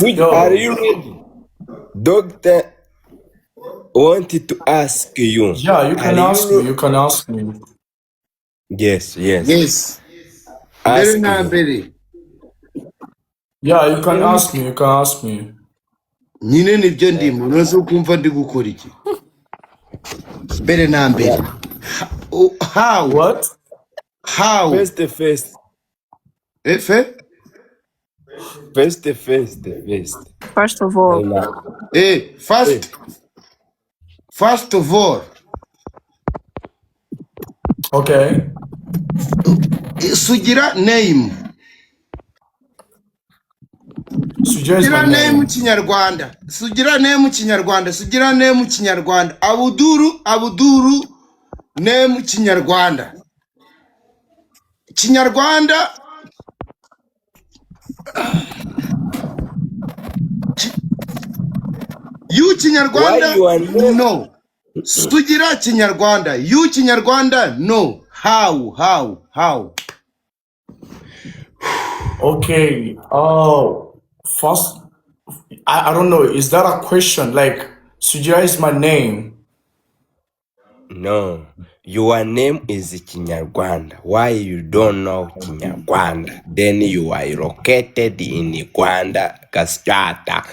Are Yo, you ready? Doctor wanted to ask you. yeah, you Are can you ask me. You can ask me. Yes, yes. Yes. Mbere Ask na him. mbere. Yeah, you can ask me. You can ask me. Nyine nibyo ndimo ntuzi ukumva ndi gukora iki mbere na mbere. Yeah. How What? how First, first, efe first, first, first. First of all, first first of all, Okay. Sugira name. Sugira is Sugira my name name. Kinyarwanda. Sugira name Kinyarwanda. Sugira name Kinyarwanda. Abuduru, Abuduru name Kinyarwanda. Kinyarwanda. You Why Kinyarwanda? you are name? No. Sugira Kinyarwanda. You Kinyarwanda? No. How? How? How? Okay. Oh, first, I don't know. Is that a question? Like, Sugira is my name. No. Your name is Kinyarwanda. Why you don't know Kinyarwanda? Then you are located in Rwanda, Gasyata.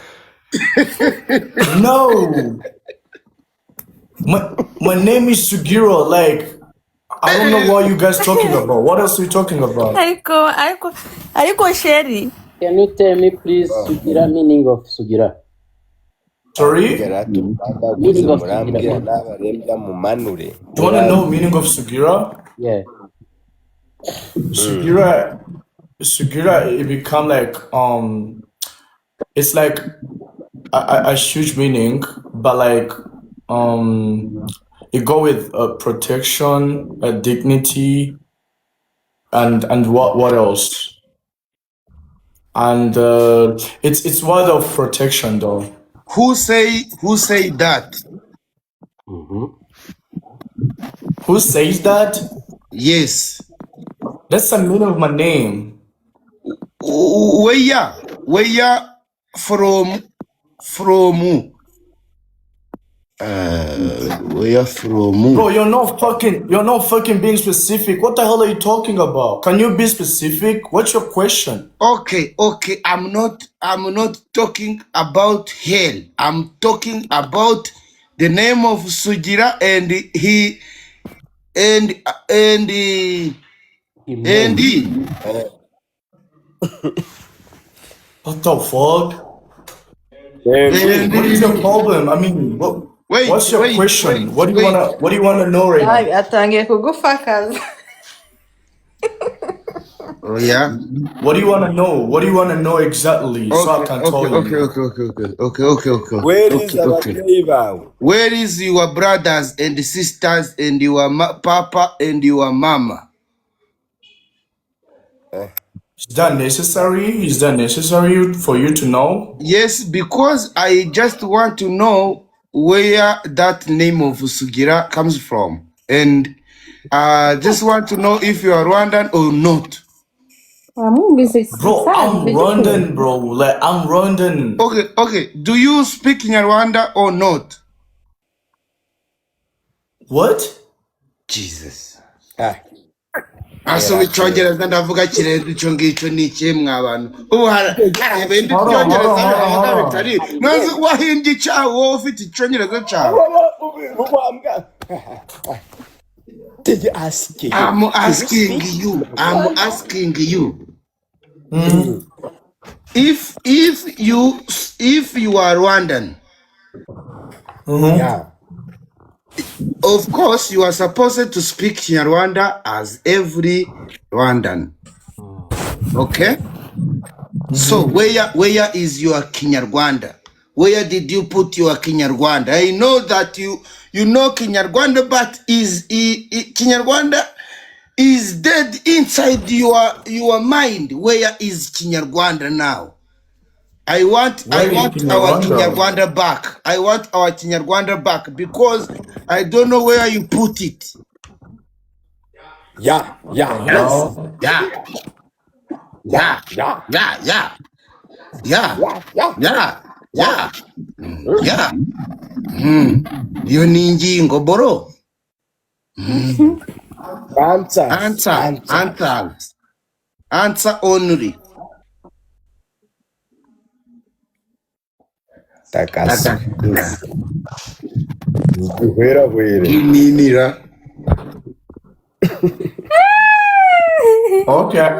No. My name is Sugira. Like, I don't know what you guys talking about. What else are you talking about? Ariko sheri Can you tell me please Sugira, meaning of Sugira? Sorry? Rwanda Meaning gusa of Sugira. murambwira n'abarembya mumanure. Do you want to know meaning of Sugira? Yeah. Sugira, it become like it's like a huge meaning, but like it go with protection, dignity, and what else? And it's word of protection though. Who say that? Mm-hmm. Who says that? Yes. That's the meaning of my name. Where from where from? Bro, you're not fucking being specific. What the hell are you talking about? Can you be specific? What's your question? Okay. I'm not talking about hell. I'm talking about the name of Sugira and he and Him and name. he. What the fuck? And What is your problem? I mean, Wait, what's your wait, question? wait, What do you wait. wanna what do you wanna know right now? Atangiye kugufakaza. Oh yeah. What do you wanna know? What do you wanna know exactly? So I Okay, can okay, tell okay, you. okay, Where is okay, okay. ababyeyi bawe? Where is your brothers and sisters and your papa and your mama? Is that necessary? Is that necessary for you to know? Yes, because I just want to know where that name of Sugira comes from. And I just want to know if you are Rwandan or not. Wamwumvise Bro, I'm igisanzwe. Rwandan, bro. Like, I'm Rwandan. Okay. Do you speak Kinyarwanda or not? What? Jesus. Ah, Asoma icyongereza ndavuga kirenze icyo ngicyo ni ikihe mwa bantu ubu hari ibindi Hold on, hold on, byongereza hold on, bihaga hold on. bitari ntuzi wahimbye icyaha wowe ufite icyongereza cyawe. Did you ask you? I'm Do you asking speak? you. I'm asking you. If you are Rwandan, Yeah. of course you are supposed to speak Kinyarwanda as every Rwandan. Okay? So where is your Kinyarwanda? Where did you put your Kinyarwanda? I know that you know Kinyarwanda, but is Kinyarwanda is dead inside your mind. Where is Kinyarwanda now? I Where is want our Kinyarwanda? Kinyarwanda back. I want our Kinyarwanda back because I don't know where you put it. Yeah, What the yeah, hell? Yeah, yeah, yeah, yeah. yeah, yeah. Yeah, yeah, yeah, yeah. Iyo ni ingingo bro. Answers. Answer, Answer. answers, answer only. Takasi. Takasura. Igihwerahwere. Ininira. Okay.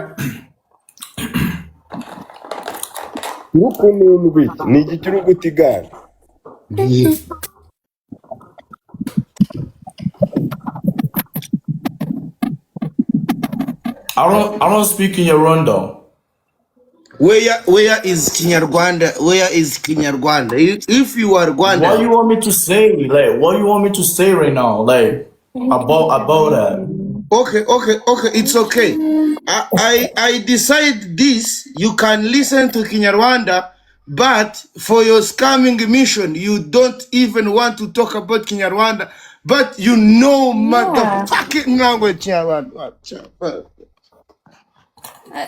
Kirukunundwi ni igiki uri gutigana? Ni- I don't speak in Kinyarwanda. Where is Kinyarwanda? Where is Kinyarwanda? If you are What Rwandan, you want me to say? Like, what you want me to say right now? Like, about that. okay, it's okay. I decide this. You can listen to Kinyarwanda, but for your scamming mission, you don't even want to talk about Kinyarwanda. But you know Yeah. motherfucking language Kinyarwanda.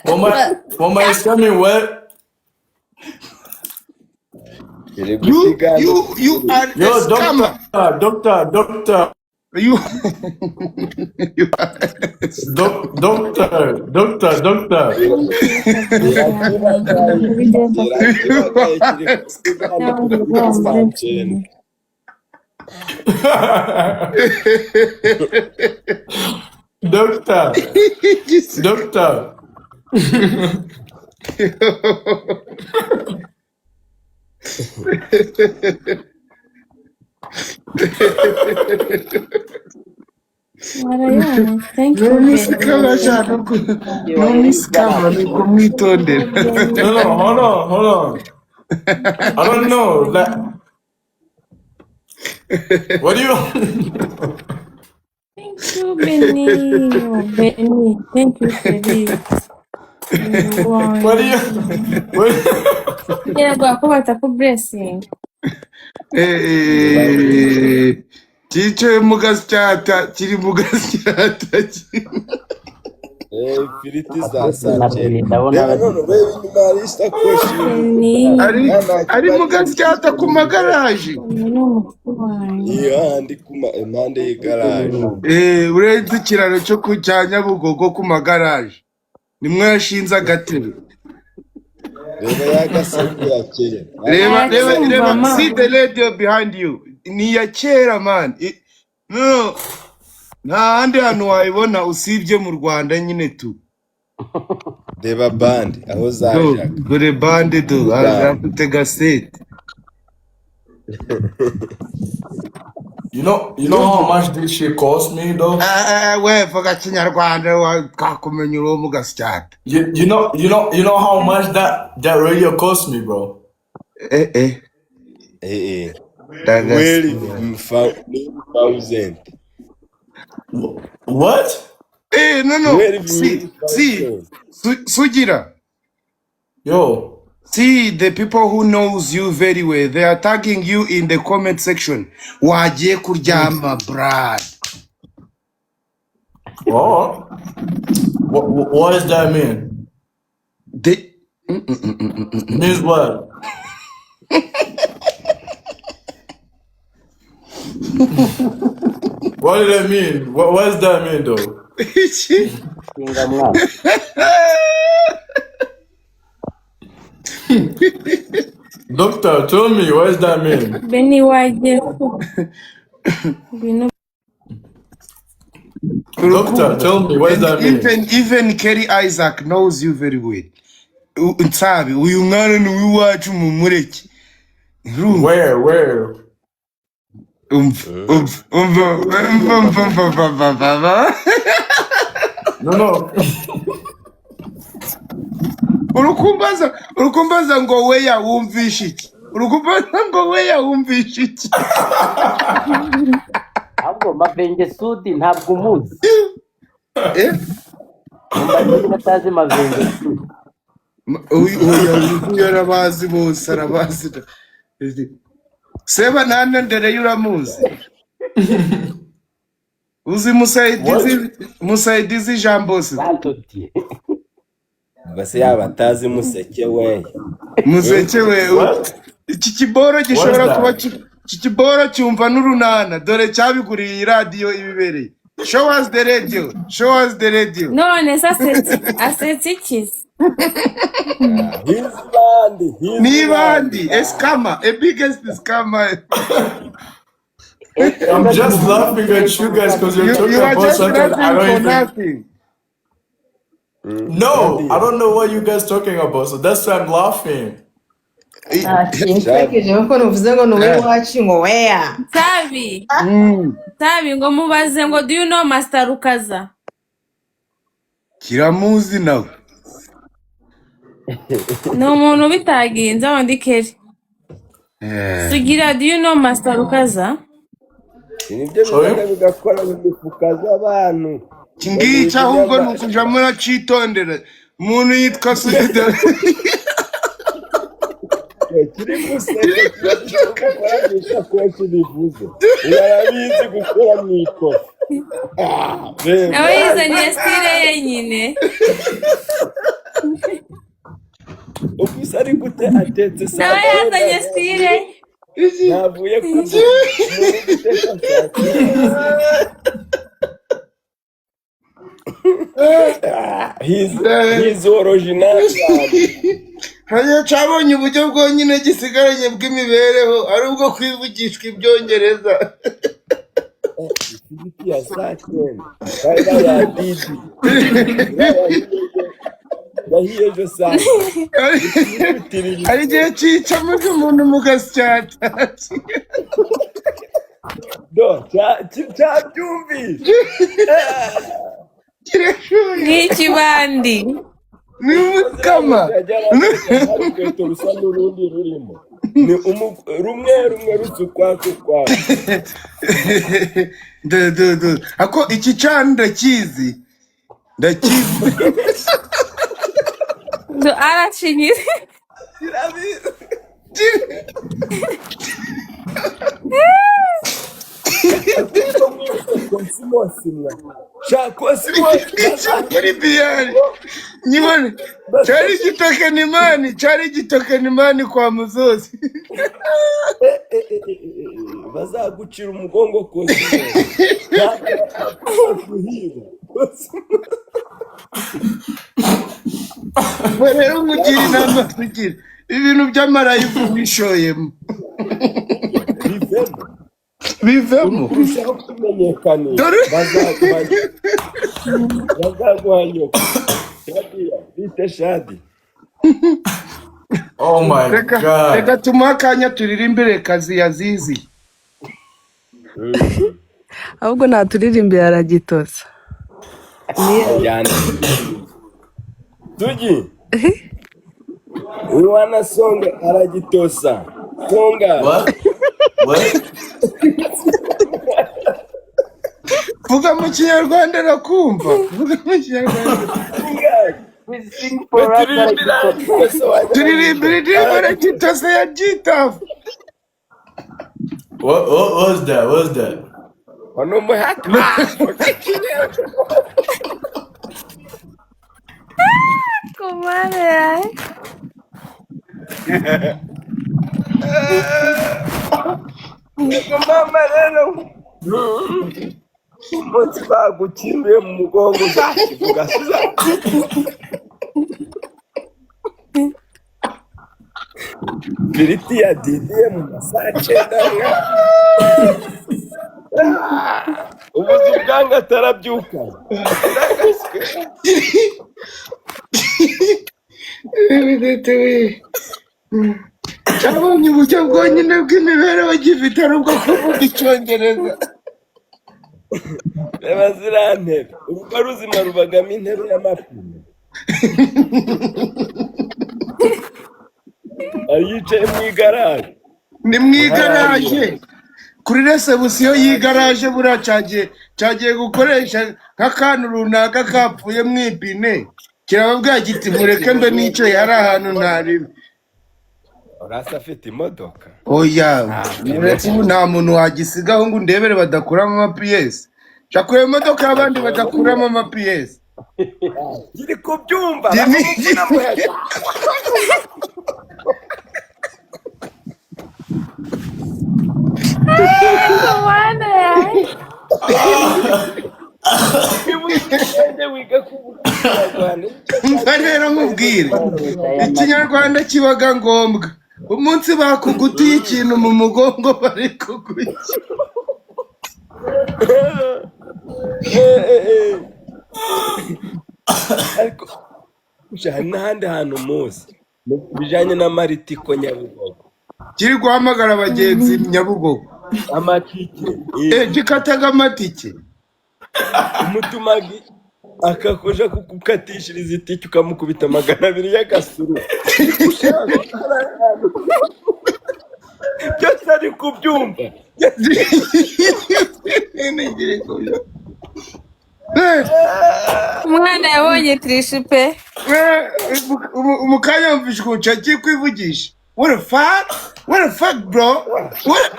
What my But what my scamming? What? Kiri You gutigana. you you are a Yo, scammer. doctor, doctor, doctor, You you are a scammer. doctor, doctor, doctor. Kirakibagaye. bigenda Kirakibagaye kiri gutigana n'abandi ku bana saa benshi. cyenda. Doctor, doctor. Warayumva. Thank Ni you, Benny. umusikama ashaka ku ni umusikama ni ukumwitondera. No, no, hold on, hold on. I don't know. Like, what do you? Thank you, Benny. Oh, Benny. Thank you, Felix. What do you? What? Yego, ko batakublessing. Eh, cyicaye mu gasyata kiri mu gasyata Eh, ifiriti za saa na cyenda. ndabona Reba none urebe inyuma hari isakoshi Benny. y'umukara. ari Nta ari mu kibazo gasyata ku magaraje. Benny ni umutwe wanjye. Iyo handi kuma impande y'igaraje. Eh, urenze ikiraro cyo ku cya Nyabugogo ku magaraje nimwe yashinze agatebe. Reba ya gasekuru ya kera. Reba reba Aracyumva reba, ma. see the radio behind you, ni iya kera man. No, nta handi hantu wayibona usibye mu Rwanda nyine tu. Reba bande aho Do zajaga. dore bande do Bande. afite gasete. You know how much this shit cost me though. We vuga Kinyarwanda twakumenya uri uwo mu gasyata. You know how much that radio cost me, bro. Eh eh, Eh eh. ndagasura. 12,000. What? Eh, no no, see see 12,000. Sugira. Yo. See the people who knows you very well, they are tagging you in the comment section. Wagiye kuryama Brad. Oh. What does that mean? They Means what? What did that mean? What does that mean though? Kinga mwana. Doctor, tell me, what does that mean? Benny wagiye ku. Ngwino. Doctor, tell me, what does that mean? Even Kerry Isaac knows you very well. Nsabi uyu mwana ni uw'iwacu mumureke. Urumva? Where? Umva umva umva umva umva umva umva umva umva. No, no. Urukumbaza ngo weya wumvishe iki? Urukumbaza ngo weya wumvishe iki? Ahubwo Mavenge Sudi ntabwo umuzi. Eh? Mumbaze niba atazi Mavenge Sudi. Uyu arabazi bose arabazi. Seba nta ndere uramuzi. Uzi Musaidizi Jean Bosco. Santoti. Ubwo se yaba atazi museke we? Museke we. What? Iki kiboro What is gishobora kuba that? iki kiboro cyumva n'urunana, dore cyabiguriye iyi radiyo ibibereye. Show us the radio, show us the radio. None se asetse iki? He's bandi, he's Ni bandi. bandi, a scammer, a biggest scammer. I'm just laughing at you guys because you're You, talking you are about just something I laughing don't for even. nothing. No, I don't know what you guys talking about, so that's why I'm laughing. Nta kinsekeje kuko nuvuze ngo ni uwe wacu ngo weya. Tabi Tabi, ngo mubaze ngo do you know Master Rukaza? Kiramuzi nawe. Ni umuntu ubitaginze wandikere. Sugira, do you know Master Rukaza? Nibyo Sorry? bizaga bigakora mu mifuka z'abantu. Iki ngiki ahubwo ni ukuja muracitondera, umuntu yitwa Sugira. Kiri guseka kiba gishaka gukora mu isakoshi, bivuze ubu arabizi gukora mu ikofi. Ah, reba. Nawe yizaniye style ye nyine. Ubwo se ari gute atetse saa Nawe cyenda? yazanye style ye. Navuye ku muntu uri guteka saa cyenda. Ah, he's original. Hariya cyabonye uburyo bwonyine gisigaranye bw'imibereho ari ubwo kwivugishwa ibyongereza. Ifiriti ya saa cyenda kariya ya didi yahiye ejo saa sita. Hari igihe cyica maze umuntu mugasyata. Do cyabyumvise. Kirashoye. Nk'ikibandi. Ni umukama. Urukweto rusa n'urundi rurimo ni rumwe rumwe rusa ukwako ukwako. Do do do, ako iki cana ndakizi, ndakizi. Do arashinyitse. Kirabizi. Kosimosi mwa sha kosimosi. Kuri biyari nyibone cyari igitokenimani, cyari igitokenimani kwa muzozi. Bazagucira umugongo kosimosi kuhiba. We rero nkugira inama, kugira ibintu by'amarayivu wishoyemo Bivemo. Bivemo. Kurushaho kumenyekanisha. Dore. Bazaguha nyoko shadiya bite shadi. Oh my Reka God. reka tumuhe akanya turirimbire kazi yazizi. Ahubwo naturirimbira aragitoza. Ajyana tugi uyu wanasonga aragitosa songa. What? What? Vuga mu Kinyarwanda, arakumva, vuga mu Kinyarwanda. We sing for us Turirimbira aragitoza. aragitosa wagira. Turirimbire indirimbo aragitosa ya gitafu. What was that? What was that? Wano muhata. Kumare. Yego mama, rero umunsi bagukinduye mu mugongo uzakivuga suza firiti ya didiye mu masaa cyenda mwa ubuze ubwanga atarabyuka. Cyabonye uburyo bwonyine bw'imibereho gifite ari ubwo kuvuga icyongereza. Reba ziriya ntebe, urugo ruzima rubagamo intebe y'amapine, yicaye mu igaraje. Ni mu igaraje kuri resebusiyo y'igaraje, buriya cyagiye gukoresha nk'akantu runaka kapfuye mu ipine, kirababwira kiti mureke mbe nicaye hari ahantu ntarimo. Urasa afite imodoka. Oya, mureke, ubu nta muntu wagisigaho ngo undebere badakuramo amapiyesi. Jya kureba imodoka y'abandi badakuramo amapiyesi. Kiri kubyumva Iki ni bakamuvuna muheto. Mana yanjye. Ugende wiga kuvuga Ikinyarwanda. Umva rero nkubwire, Ikinyarwanda kibaga ngombwa umunsi bakugutiye ikintu mu mugongo bari kuguki. Ariko hari n'ahandi hantu muzi bijyanye n'amaritiko Nyabugogo? Kiri guhamagara abagenzi Nyabugogo. Amatike. Eh, gikataga amatike. Umutumagi akakuja kugukatishiriza itike, ukamukubita 200 y'agasuru. Byose ari kubyumva. Eh, Umwana yabonye tirishi pe. eh, mu kanya wumvishe ukuntu agiye kwivugisha: "What the fuck? What the fuck, bro? What,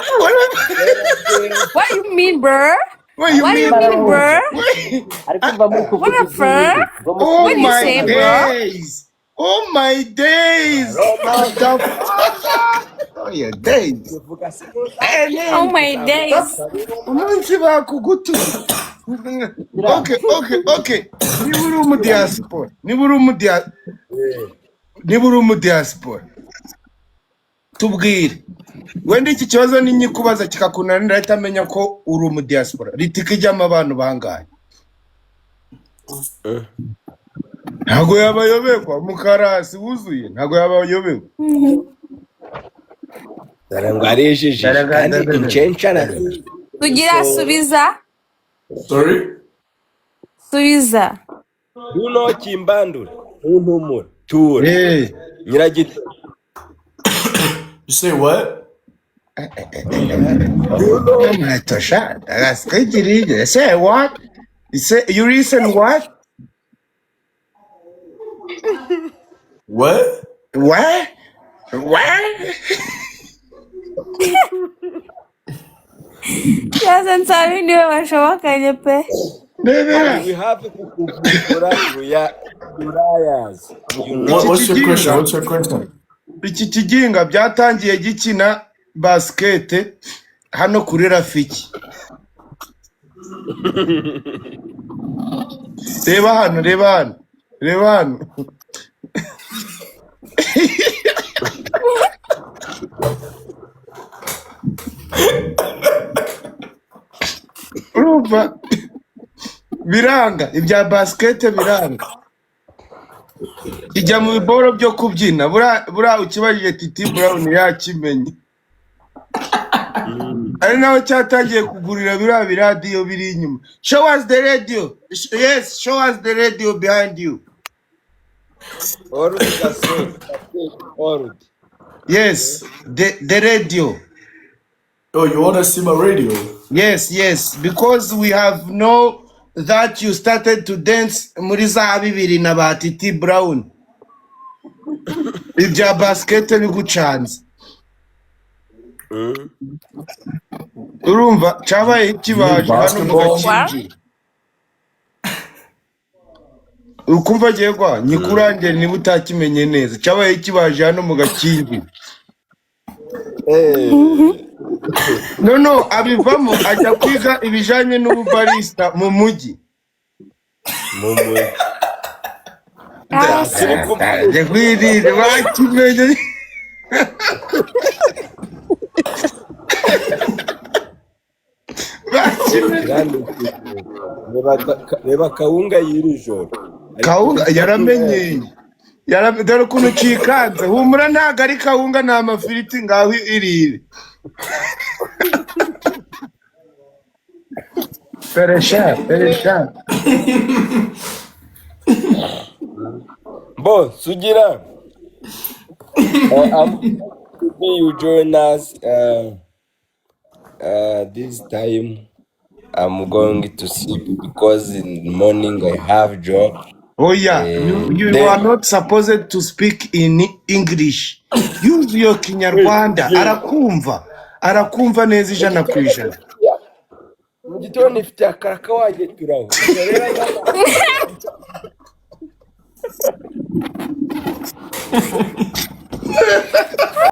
What you mean, bro? What you What mean?" you mean, bro? Ariko mva muri kuvuga What the iby'ibindi fuck? mva muri Oh What do you my say, bro? days. Oh my days. What the fuck? Oh your days. Oh my days. Umunsi bakugutuye. Okay. Niba uri umudiaspora, niba uri umudiaspora, tubwire. Wenda iki kibazo ni nyikubaza kikakunanira, ndahita amenya ko uri umudiaspora. Ritiko ijyamo abantu bangahe? Ntabwo yabayoberwa mukarasi wuzuye, ntabwo yabayoberwa. Dore ngo arijijije kandi incencara. Sugira, subiza. Sorry? Subiza. Runo kimbandura ntuntumura tura Eh. nyiragito. You say what? Tosha, that's good. Say what? You say you listen what? What? What? What? Cyangwa nsabe niwe bashobokanye pe. Nebera. We have kukuvura ruya rurayazi you know. What, what's your question? Kiginga, What's your question? iki kiginga byatangiye gikina basikete hano kuri Rafiki. Reba hano, reba hano, reba hano. Urumva biranga ibya basikete, biranga kijya mu biboro byo kubyina. Buriya ukibajije Titi Brown yakimenye, ari nawe cyatangiye kugurira biriya biradiyo biri inyuma. Show us the radio. Yes, show us the radio behind you. Old gasore old. Yes, the radio. Oh, you want to see my radio? Yes, because we have know that you started to dance muri za bibiri na ba Titi Brown, ibya basikete bigucanze. Urumva cyabaye kibaje hano mu Basketball? Gakinjiro. Ukumva agiye kwa nyikurange, niba utakimenye neza, cyabaye kibaje hano mu Gakinjiro. No, abivamo ajya kwiga ibijanye n'ububarista mu mujyi. Mu mujyi. Njye kwirira bakimenye. Bakimenye. Reba kawunga y'iri joro. Kawunga yaramenyeye. Dore ukuntu cikanze. Humura, ntabwo ari kawunga, ni amafiriti. Ngaho irire. Peresha peresha. Bo Sugira, I'm happy you join us this time. I'm going to sleep because in the morning I have job. Oya, you are Then not supposed to speak in English. Use your Kinyarwanda. Arakumva, arakumva neza 100%. Mu gitondo nifitiye akaraka wanjye turaho. Ubwo rero